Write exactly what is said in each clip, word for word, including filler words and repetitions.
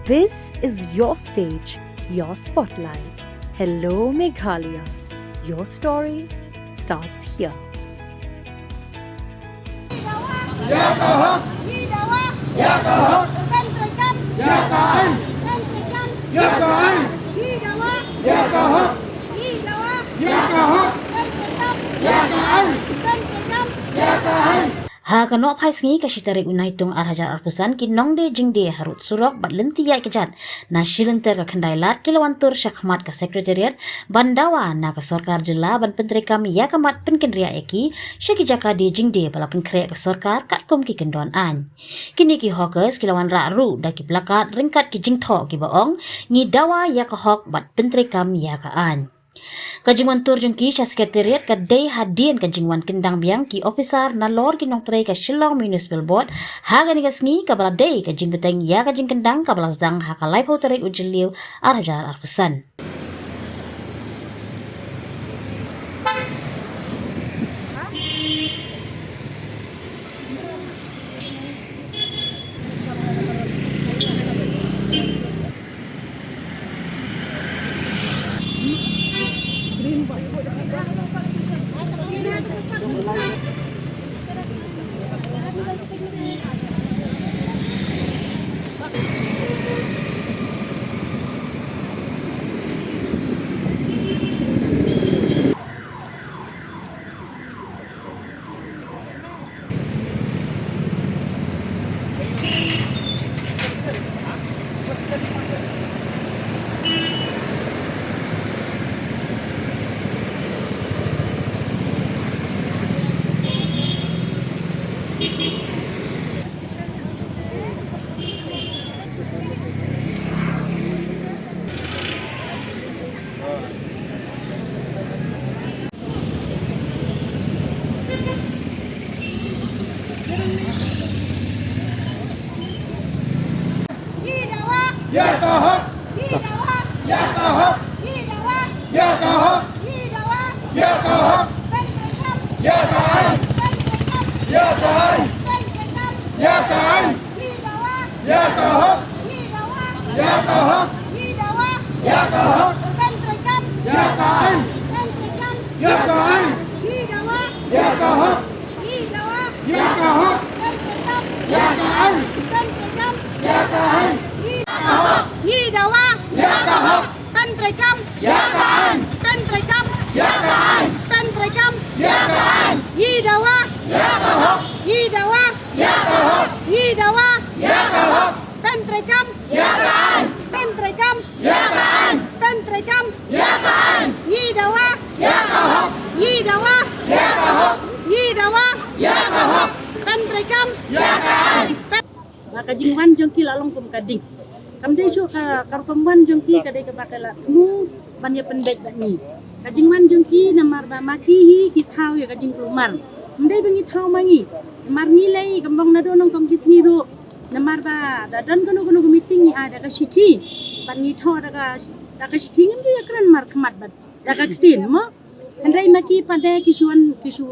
This is your stage, your spotlight. Hello, Meghalaya. Your story starts here. Ha ka Nohphaisngi ka shi tarik u Naitung ar hajar arphew san, ki nongdie jingdie harud surok bad lynti ïaid kjat na shilynter ka Khyndai Lad ki la wan tur sha khmat ka Secretariat ban dawa na ka sorkar jylla ban pyntreikam ïa ka mat pynkynriah ïa ki sha ki jaka die jingdie ba la pynkhreh ka sorkar katkum ki kyndon aiñ. Kine ki hawkers ki la wanrah ruh da ki placard ryngkat ki jingthoh kiba ong, "Ngi dawa ïa ka hok bad pyntreikam ïa ka aiñ." Ka jingwan tur jong ki sha Secretariat ka dei hadien ka jingwan kyndang biang ki ophisar nalor ki nongtrei ka Shillong Municipal Board ha kane ka sngi, kaba la dei ka jingbteng ïa ka jingkyndang kaba la sdang ha ka laiphew tarik u Jylliew ar hajar arphew san. Ngi dawa. Ngi dawa. Pyntreikam. Ïa ka aiñ. Pyntreikam. Ïa ka aiñ. Pyntreikam. Ïa ka aiñ. Ngi dawa. Ïa ka hok. Ngi dawa. Ïa ka hok. Ngi dawa. Ïa ka hok. Pyntreikam. Ïa ka aiñ. Pyntreikam. Ïa ka aiñ. Pyntreikam. Ïa ka aiñ. Ngi dawa. Ïa ka hok. Ngi dawa. Ïa ka hok. Ngi dawa. Ïa ka hok. Pyntreikam. Ïa ka aiñ. Pyn- Ba ka jingwan jong ki la long kum ka ding. Kam dei shuh ka, ka rukom wan jong ki ka dei kaba ka la thmu ban ïa pynbeit bad ngi. Ka jingwan jong ki namar ba ma ki hi ki thaw ïa ka jingkulmar. Ym dei ba ngi thaw ma ngi. Namar ngi lei kam bong naduh nongkong ki sngi ruh. Namar ba da don kano kano ka meeting ngi ai da ka shithi. Bad ngi thoh da ka, da ka shithi, ngim ju ïakren markhmat bad da ka ktien mo. Hynrei ma ki pat de ki shu wan, ki shu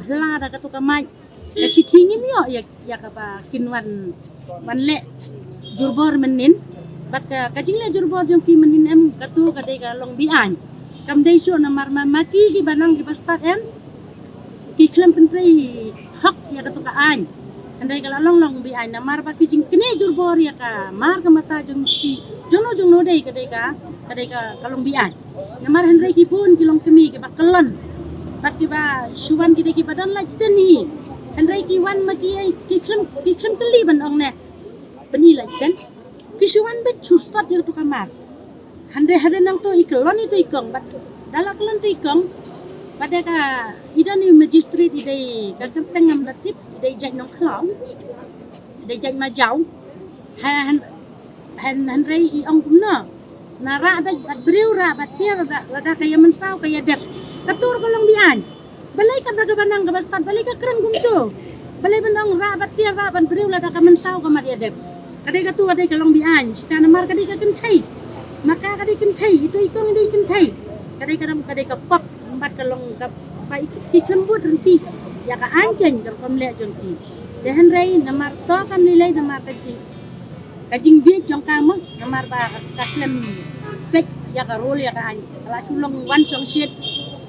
hla da kato ka mic. Ka shithi ngim ïoh ïa, ïa kaba kin wan, wan leh jurbor mynnin. Bad ka, ka jingleh jurbor jong ki mynnin em, kato ka dei ka long be-aiñ. Kam dei shuh namar ma, ma ki kiba nang kiba stad em, ki khlem pyntrei hok ïa kato ka aiñ. Hynrei ka la long long be-aiñ namar ba ki jingknieh jurbor ïa ka mar ka mata jong ki, jongno jongno dei ka dei ka, ka dei ka, ka long be-aiñ. Namar hynrei ki bun ki long kmie kiba kyllon. Bad kiba shu wan ki dei kiba don license hi. Hynrei ki wan ma ki, ki khlem, ki khlem kylli ban ong ne, pyni license. Ki shu wan beit shu stad ïa kato ka mar. Hynrei hadien nangto i kyllon ito i kong bad da la kyllon ito i kong. Bad da ka i don i magistrate i dei ka kyrteng ngam da tip, i dei jait Nongkhlaw. I dei jait Majaw. Ha, hyn-, hyn-, hynrei i ong kumno. Na rah bad, bad briew, rah bad tiar, lada, lada ka ïa mynsaw ka ïa dep. Kato ka long be-aiñ. Balei katba kaba nang kaba stad, balei ka kren kumto. Balei ban ong rah bad tiar, rah bad briew lada ka mynsaw ka mat ïa dep. Ka dei kato ka dei ka long be-aiñ, shisha namar ka dei ka kynthei. Ma ka ka dei kynthei, ito i kong i dei kynthei. Ka dei ka dang, ka dei ka pop, bad ka long ka, ba i, ki khlem bud ryntih ïa ka aiñ keiñ ka rukom leh jong ki. Te hynrei namar to kam lei lei namar ka ki Ka jingbieit jong ka mo, namar ba ka khlem peit ïa ka rule ïa ka aiñ. Ka la shu long wan shong shit.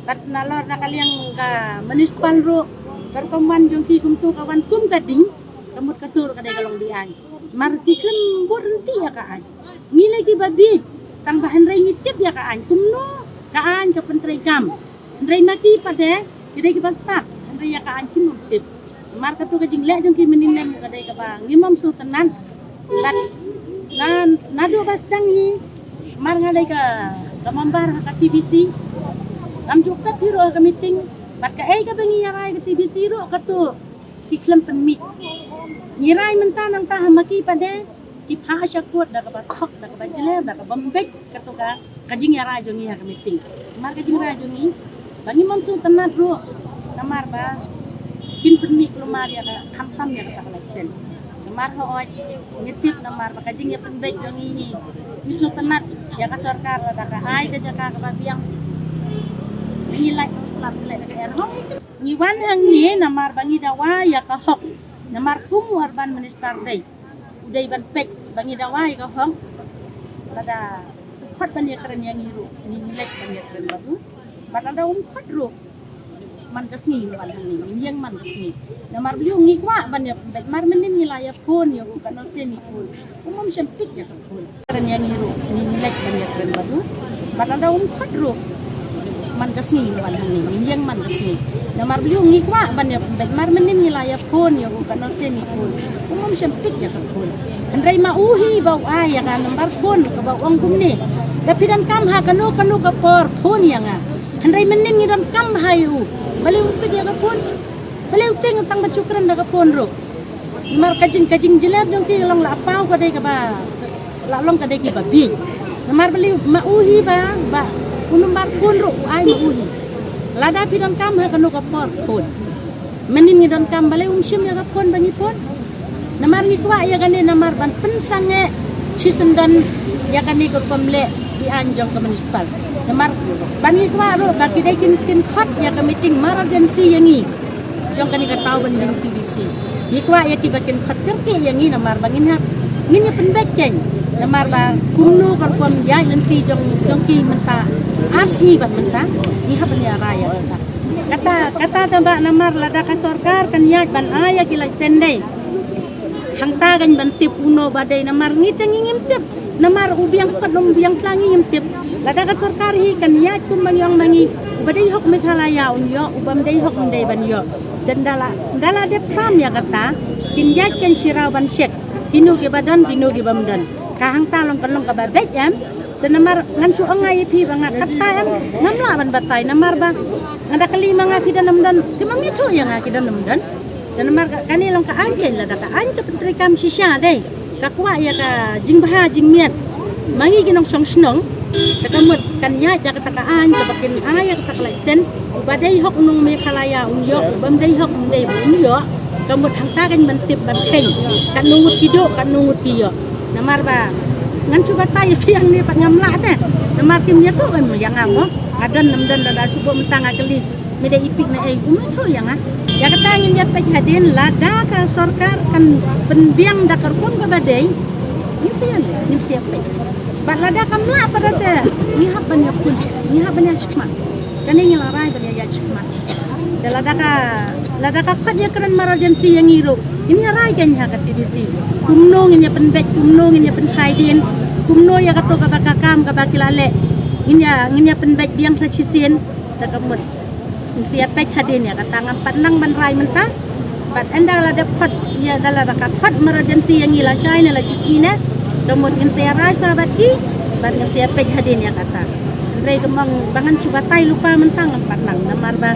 Kat nalor na ka liang ka municipal ruh, ka rukom wan jong ki kumtu ka wan kum ka ding, ka mut ka tur ka dei ka long di aiñ. Mar ki khlem bud ryntih ïa ka aiñ. Ngi lei kiba bieit, tang ba hynrei ngi tip ïa ka aiñ. Kumno ka aiñ ka pyntreikam. Hynrei ma ki pat de, ki dei kiba stad, hynrei ïa ka aiñ kim tip. Mar katu ka jingleh jong ki mynnin ka dei kaba ngim sngewtynnat. Bad na, naduh ba sdang hi, mar nga dei ka, ka member ha ka T B C. Ngam ju pep hi ruh ha ka meeting. Bad kaei kaba ngi ïa rai ka T B C ruh katu ki khlem pynmih. Ngi rai mynta nangta ha ma ki pat de, ki phah sha kut da kaba thok, da kaba jlem, da kaba mbeit, katu ka, ka jingïarai jong ngi ha ka meeting. Namar ka jingrai jong ngi, ba ngim sngewtynnat ruh, namar ba kin pynmih kulmar ïa ka, khamtam ïa kata ka election. Namar hooid, ngi tip namar ba ka jingïapynbeit jong ngi hi, ngi sngewtynnat ïa ka sorkar lada ka ai ka jaka kaba biang. Ngi lait, ngi lait ka er hong ngi. Ngi wan hangne namar ba ngi dawa ïa ka hok. Namar kum u urban minister dei, u dei ban peit ba ngi dawa ïa ka hok. Lada u khot ban ïakren ïa ngi ruh, ngi, ngi leit ban ïakren bad u. Bad lada um khot ruh, man ka sngi ngi wan hangne, ngi ïeng man ka sngi. Namar balei ngi kwah ban ïa, bad mar mynnin ngi la ïa phone ïa u, ka nongsen ïa u. Um, um shym pick ïa ka phone. Kren ïa ngi ruh, ngi, ngi leit ban ïakren bad u. Bad lada um khot ruh, man ka sngi ngi wan hangne, ngi ïeng man ka sngi. Namar balei ngi kwah ban ïa, bad mar mynnin ngi la ïa phone ïa u, ka nongsen ïa u. Um, um shym pick ïa ka phone. Hynrei ma u hi ba u ai ïa ka number phone kaba u ong kumne. Da phi donkam ha kano kano ka por phone ïa nga. Hynrei mynnin ngi donkam bha ïa u. Balei um pick ïa ka phone. Balei u tieng tang ba shu kren da ka phone ruh. Namar ka jing, ka jingjlep jong ki long la paw ka dei kaba, la long ka dei kiba bieit. Namar balei ma u hi ba, ba u number phone ruh u ai ma u hi. Lada phi donkam ha kano ka por phone. Mynnin ngi donkam balei um shim ïa ka phone ba ngi phone. Namar ngi kwah ïa kane namar ban pynsangeh shisyndon ïa kane ka rukom leh di aiñ jong ka municipal. Namar ban ngi kwah ruh ba ki dei kin, kin khot ïa ka meeting emergency ïa ngi jong kane ka Taw Bending T B C. Ngi kwah ïa ki ba kin khot kyrkieh ïa ngi namar ba ngin hap, ngin ïa pynbeit kein. Namar ba kumno ka rukom ïaid lynti jong, jong ki mynta ar sngi bad mynta ngi hap ban ïa rai ïa mynta. Kata, kata tang ba namar lada ka sorkar kan ïaid ban ai ïa ki license dei. Hangta kan ban tip uno ba dei namar ngi te ngi ngim tip. Namar u biang kot u biang tla ngi ngim tip. Lada ka sorkar hi kan ïaid kum ba ngi ong ma ngi. U ba dei hok Meghalaya un ïoh, u bym dei hok un dei ban ïoh. Te nda la, nda la dep sam ïa kata, kin ïaid kin shiraw ban check. Kino kiba don, kino kibym don. Ka hangta long kan long kaba beit em. Te namar ngan shu ong ïa phi ba nga katta em, ngam lah ban batai namar ba nga da kylli ma nga ki don ym don, ki ma ïathuh ïa nga ki don ym don. Te namar ka, kane long ka aiñ kein, lada ka aiñ ka pyntreikam shisha dei. Ka kwah ïa ka jingbha jingmiat ma ngi ki nongshong shnong. Te ka mut kan ïaid da kata ka aiñ kaba kin ai ïa kata ka license. U ba dei hok nong Meghalaya un ïoh, u bym dei hok un dei ba un ïoh. Ka mut hangta kan ban tip ban kheiñ. Katno ngut ki duh, katno ngut ki ïoh. Namar ba ngan shu batai ïa phi hangne pat ngam lah te. Namar kim ïathuh em ïa nga mo. Nga don ym don, lada shu buh mynta nga kylli. Me dei i pick na ei, um ïathuh ïa nga. Ïa kata ngin ïa peit hadien lada ka sorkar kan pynbiang da ka rukom kaba dei. Ngin sa ïa leh, ngin sa ïa peit. Bad lada kam lah pat te ngi hap ban ïa khun, ngi hap ban ïa shikmat. Kane ngi la rai ban ïa, ïa shikmat. Te lada ka, lada ka khot ïa kren emergency ïa ngi ruh, ngin ïa rai kein ha ka T B C. Kumno ngin ïa pynbeit, kumno ngin ïa pynkhie dien, kumno ïa kato kaba ka kam kaba ki la leh. Ngin ïa, ngin ïa pynbeit biang sa shisien, te ka mut. Ngin sa ïa peit hadien ïa kata, ngam pat nang ban rai mynta. Bad ynda la dep khot ïa, da la da ka khot emergency ïa ngi lashai ne la shisngi ne. Ka mut ngin sa ïa rai shuwa bad ki, bad ngin sa ïa peit hadien ïa kata. Hynrei kumno ba ngan shu batai lypa mynta ngam pat nang namar ba,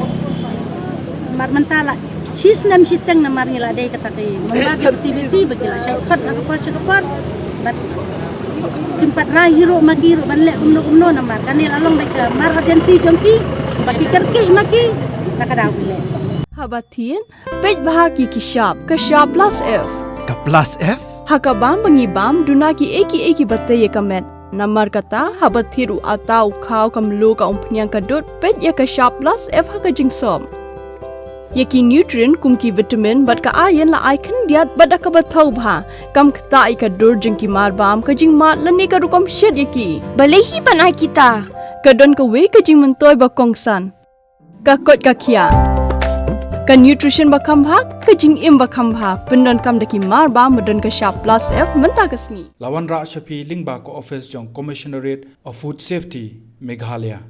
namar mynta la shisnem shiteng namar ngi la dei kata ka member ka T B C ba ki la shai khot na ka por sha ka por. Bad kim pat rai hi ruh ma ki ruh ban leh kumno kumno namar kane la long ba ka emergency jong ki ba ki kyrkieh ma ki. Na ka daw ki leh. Haba thied, peit bha ki ki shap, ka shap plus F. Ka plus F? Ha ka bam ba ngi bam, duna kiei kiei kiba tei ïa ka met. Namar kata, haba thied u atta u khaw ka mluh ka umphniang ka dud, peit ïa ka shap plus F ha ka jingsop. Ïa ki nutrient kum ki vitamin bad ka iron la ai khyndiat bad da kaba thaw bha. Kam ktah ïa ka dur jong ki marbam, ka jingmad lane ka rukom shet ïa ki. Balei hi ban ai kita? Ka don kawei ka jingmyntoi ba kongsan. Ka koit ka khiah. Ka nutrition ba kham bha, ka jingim ba kham bha. Pyndonkam da ki marbam ba don ka shap plus F mynta ka sngi. La wanrah sha phi lyngba ka office jong Commissionerate of Food Safety, Meghalaya.